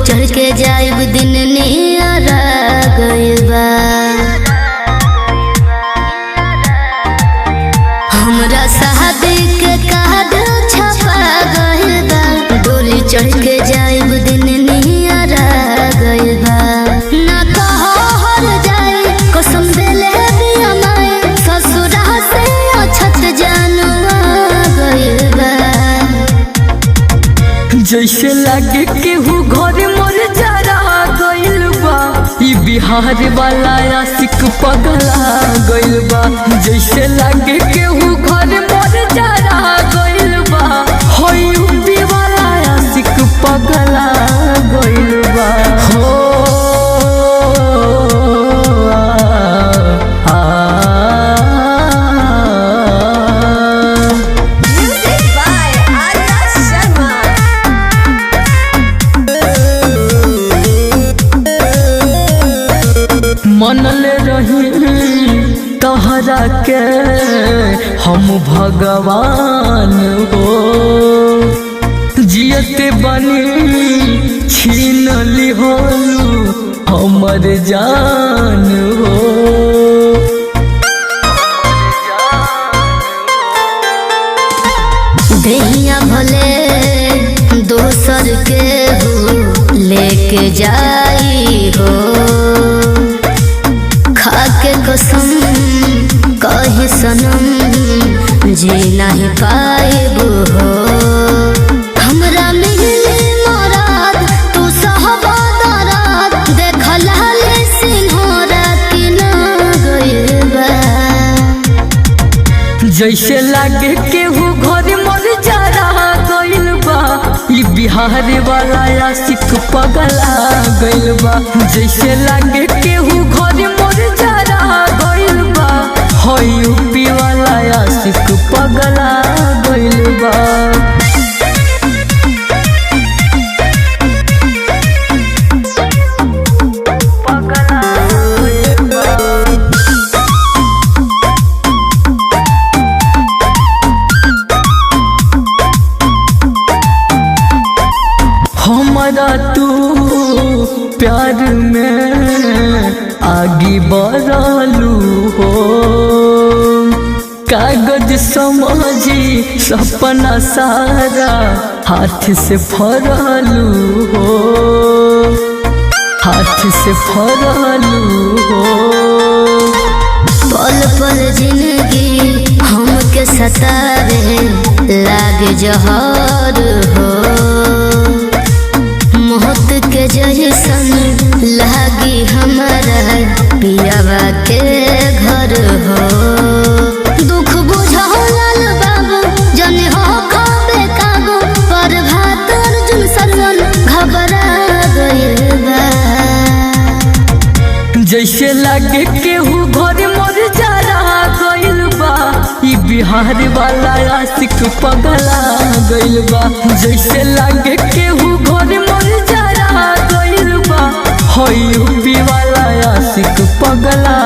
चढ़ के जाइब दिन नियरा गइल बा। हमरा शादी के कार्ड छपा गइल बा, डोली चढ़ के जाइब दिन नियरा गइल बा। ना कहो हर जाए कसम देले बिया माए, ससुरा से अछत जानुआ गइल बा। जैसे लागे केहू घर मर जरा गइल बा, ई बिहार वाला आशिक पगला गइल बा। जैसे लागे केहू घर मर जरा गइल बा, हो यूपी वाला आशिक पगला गइल बा। हो आ, आ, Music by Arya Sharma. मनल रही तहरा के हम भगवान हो, जियते बनी छीन लिहोलू हमर जान हो। दहिया भले दोसर के हो लेके जाई हो, खाके कसम कहे सनम जी नहीं पाएबो हो। हमरा मिले मराद तू सहबा दराद, देखला ले सिन्होरा कि ना गइल बा। जैसे लागे केहू घर मर जरा गइल बा, ई बिहार वाला आशिक पगला गइल बा। जैसे लागे केहू घर मर जरा गइल बा, हो यूपी वाला आशिक पगला गइल बा। हमारा तू प्यार में आगे बढ़लू हो, कागज समझी सपना सारा हाथ से फरलू हो, हाथ से फरलू हो। पल पल जिंदगी हमके सतावे लागे जहर हो, मौत के जैसन लागी हमारा पियावा के घर हो। दुख बुझावल बाबू जन हो खाबे काबू, पर भात अर्जुन सरवन घबरा गइल बा। जैसे लागे केहू घर मर जरा गइल बा, ई बिहार वाला आशिक पगला गइल बा। जैसे लागे केहू घर मर जरा गइल बा, हो यूपी वाला आशिक पगला।